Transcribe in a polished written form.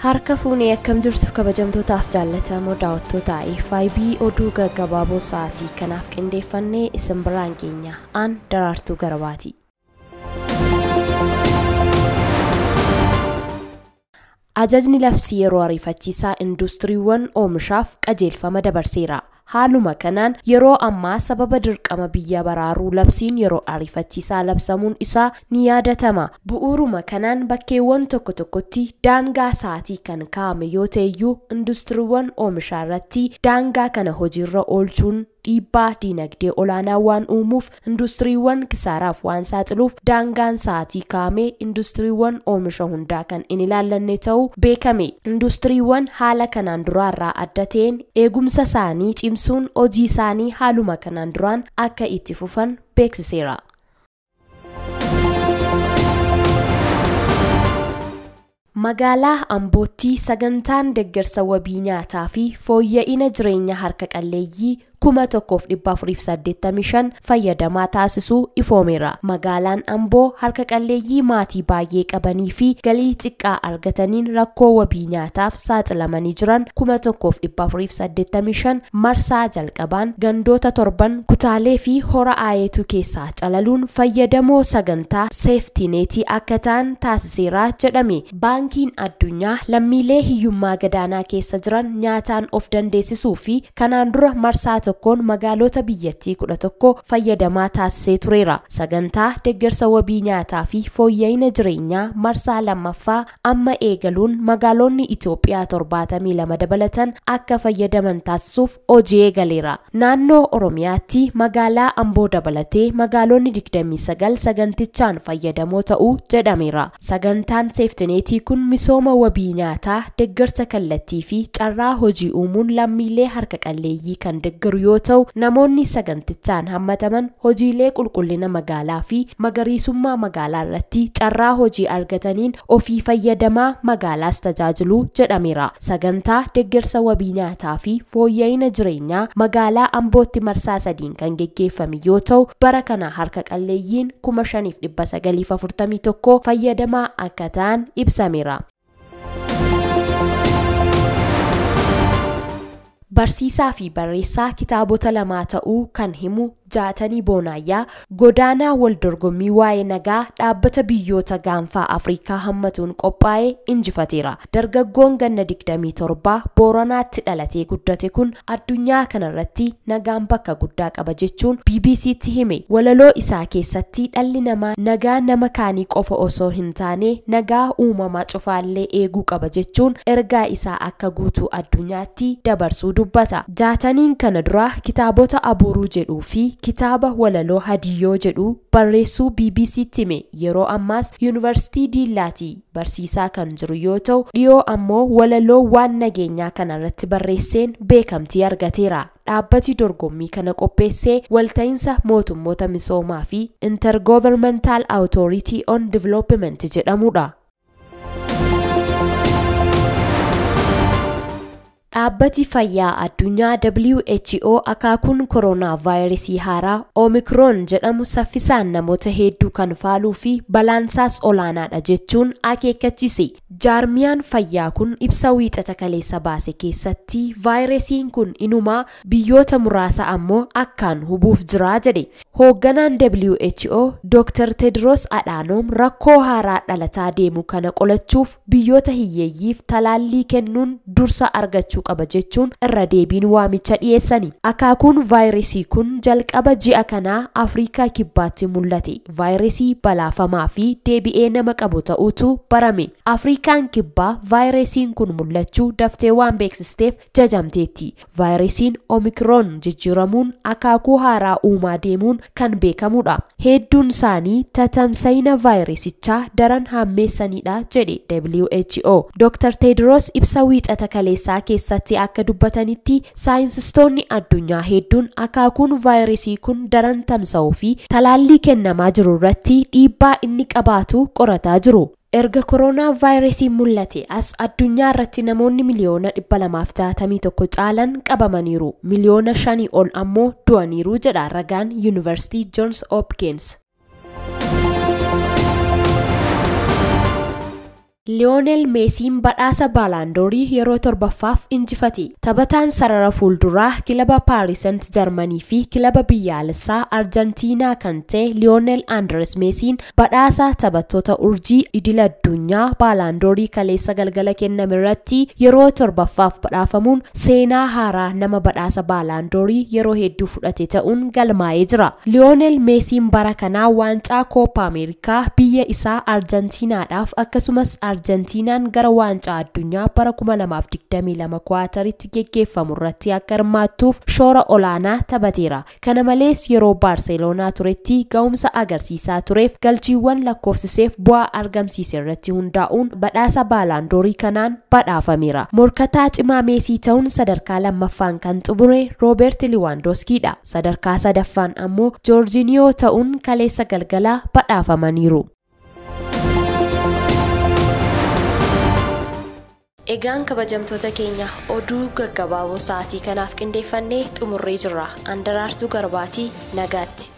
Harka fuunee akkam jirtu kabajamtootaaf jaallatamoo daawwattoota FIB oduu gaggabaaboo sa'aatii kanaaf qindeeffannee isin biraan geenya. Aan Daraartuu Garbaati. Ajajni labsii yeroo ariifachiisaa industiriiwwan oomishaaf qajeelfama dabarseera. Haaluma kanaan yeroo ammaa sababa dirqama biyya baraaruu labsiin yeroo ariifachiisaa labsamuun isaa ni yaadatama. Bu'uuruma kanaan bakkeewwan tokko tokkotti daangaa sa'aatii kan kaa'ame yoo ta'eyyuu industiriiwwan oomishaa irratti daangaa kana hojiirra oolchuun dhiibbaa diinagdee olaanaa waan uumuuf industiriiwwan kisaaraaf waan saaxiluuf daangaan sa'aatii kaa'ame industiriiwwan oomisha hundaa kan hin ilaallanne ta'uu beekame. Industiriiwwan haala kanaan duraarraa adda ta'een eegumsa isaanii cimsuun hojii isaanii haaluma kanaan duraan akka itti fufan beeksiseera. Magaalaa Ambootti sagantaan deeggarsa wabii nyaataa fi fooyya'ina jireenya harka qalleeyyii 1485 fayyadamaa taasisuu ifoomeera. Magaalaan Amboo harka qalleeyyii maatii baay'ee qabanii fi galii xiqqaa argataniin rakkoo wabii nyaataaf saaxilamanii jiran 1485 marsaa jalqabaan gandoota torban kutaalee fi hora aayetu keessaa calaluun fayyadamoo sagantaa seeftineetii akka ta'an taasiseera jedhame. Baankiin addunyaa lammiilee hiyyummaa gadaanaa keessa jiran nyaataan of dandeessisuu fi kanaan dura marsaa tokkoon magaalota biyyattii 11 fayyadamaa taasisee tureera. Sagantaa deeggarsa wabii nyaataa fi fooyya'ina jireenyaa marsaa lammaffaa amma eegaluun magaalonni Itoophiyaa 72 dabalatan akka fayyadaman taasisuuf hojii eegaleera. Naannoo Oromiyaatti magaalaa Amboo dabalatee magaalonni 29 sagantichaan fayyadamoo ta'uu jedhameera. Sagantaan seeftineetii kun misooma wabii nyaataa, deeggarsa kallattii fi carraa hojii uumuun lammiilee harka qalleeyyii kan deeggaru yoo ta'u namoonni sagantichaan hammataman hojiilee qulqullina magaalaa fi magariisummaa magaalaa irratti carraa hojii argataniin ofii fayyadamaa magaalaas tajaajiluu jedhameera. Sagantaa deeggarsa wabii nyaataa fi fooyya'ina jireenyaa magaalaa Ambootti marsaa sadiin kan geggeeffame yoo ta'u bara kana harka qalleeyyiin 5941 fayyadamaa akka ta'an ibsameera. Barsiisaa fi barreessaa kitaabota lamaa ta'uu kan himu Jaatanii Boonaayyaa godaanaa wal dorgommii waa'ee nagaa dhaabbata biyyoota gaanfaa Afrikaa hammatuun qophaa'ee injifateera. Dargaggoon ganna 27 Booranaatti dhalatee guddate kun addunyaa kanarratti nagaan bakka guddaa qaba jechuun BBCtti hime. Walaloo isaa keessatti dhalli namaa nagaa nama kaanii qofa osoo hin taane nagaa uumamaa cufaallee eeguu qaba jechuun ergaa isaa akka guutuu addunyaatti dabarsuu dubbata. Jaataniin kana dura kitaabota Abuuruu jedhuu fi kitaaba walaloo Hadiyyoo jedhu barreessuu BBCtti hime. Yeroo ammaas Yuunivarsiitii Diillaatii barsiisaa kan jiru yoo ta'u dhiyoo ammoo walaloo waan nageenyaa kanarratti barreesseen beekamtii argateera. Dhaabbati dorgommii kana qopheessee walta'iinsa mootummoota misoomaa fi Intergovernmental Authority on Development jedhamudha. Dhaabbati fayyaa addunyaa WHO akaakuun koronaa vaayirasii haaraa Omikroon jedhamu saffisaan namoota hedduu kan faaluu fi balaansaas olaanaadha jechuun akeekkachiise. Jaarmiyaan fayyaa kun ibsa wiixata kaleessa baase keessatti vaayirasiin kun inumaa biyyoota muraasa ammoo akkaan hubuuf jira jedhe. Hoogganaan WHO Dr. Tedros Adhanom rakkoo haaraa dhalataa deemu kana qolachuuf biyyoota hiyyeeyyiif talaallii kennuun dursa argachuu qaba jechuun irra deebiin waamicha dhiyeessani. Akaakuun vaayirasii kun jalqaba ji'a kanaa Afrikaa kibbaatti mul'ate. Vaayirasii balaafamaa fi deebi'ee nama qabu ta'uutu barame. Afrikaan kibbaa vaayirasiin kun mul'achuu daftee waan beeksisteef jajamteetti. Vaayirasiin Omikroon jijjiiramuun akaakuu haaraa uumaa deemuun kan beekamudha. Hedduun isaanii tatamsa'ina vaayirasichaa daran hammeessanidha jedhe WHO. Dr. Tedros ibsa wiixata kaleessaa keessatti akka dubbatanitti saayinsistoonni addunyaa hedduun akaakuun vaayirasii kun daran tamsa'uu fi talaallii kennamaa jiru irratti dhiibbaa inni qabaatu qorataa jiru. Erga koronaa vaayirasiin mul'ate as addunyaa irratti namoonni miliyoona 261 caalan qabamaniiru. Miliyoona 5 ol ammoo du'aniiru jedha ragaan Yuunivarsiitii Johns Hopkins. Liyoonel Meesiin badhaasa Baalaandoorii yeroo torbaffaaf injifate. Taphataan sarara fuulduraa kilaba Paaris Seent Jarmanii fi kilaba biyyaalessaa Arjantiinaa kan ta'e Liyoonel Andres Meesiin badhaasa taphattoota urjii idil addunyaa Baalaandoorii kaleessa galgala kenname irratti yeroo torbaffaaf badhaafamuun seenaa haaraa nama badhaasa Baalaandoorii yeroo hedduu fudhate ta'uun galmaa'ee jira. Liyoonel Meesiin bara kanaa waancaa Koopa Ameerikaa biyya isaa Arjantiinaadhaaf akkasumas Arjantiinaan gara waancaa addunyaa bara 2022 Kuwaataritti geggeeffamu irratti akka hirmaattuuf shoora olaanaa taphateera. Kana malees yeroo Baarseloonaa turetti ga'umsa agarsiisaa tureef galchiiwwan lakkoofsiseef bu'aa argamsiise irratti hundaa'uun badhaasa Baalaandoorii kanaan badhaafameera. Morkataa cimaa Meesii ta'uun sadarkaa lammaffaan kan xumure Roobeert Liwaandoskiidha. Sadarkaa sadaffaan ammoo Joorjiiniyoo ta'uun kaleessa galgalaa badhaafamaniiru. Egaan kabajamtoota keenya, oduu gaggabaaboo sa'aatii kanaaf qindeeffannee xumurree jirra. Andaraartuu Garbaatii, nagaatti.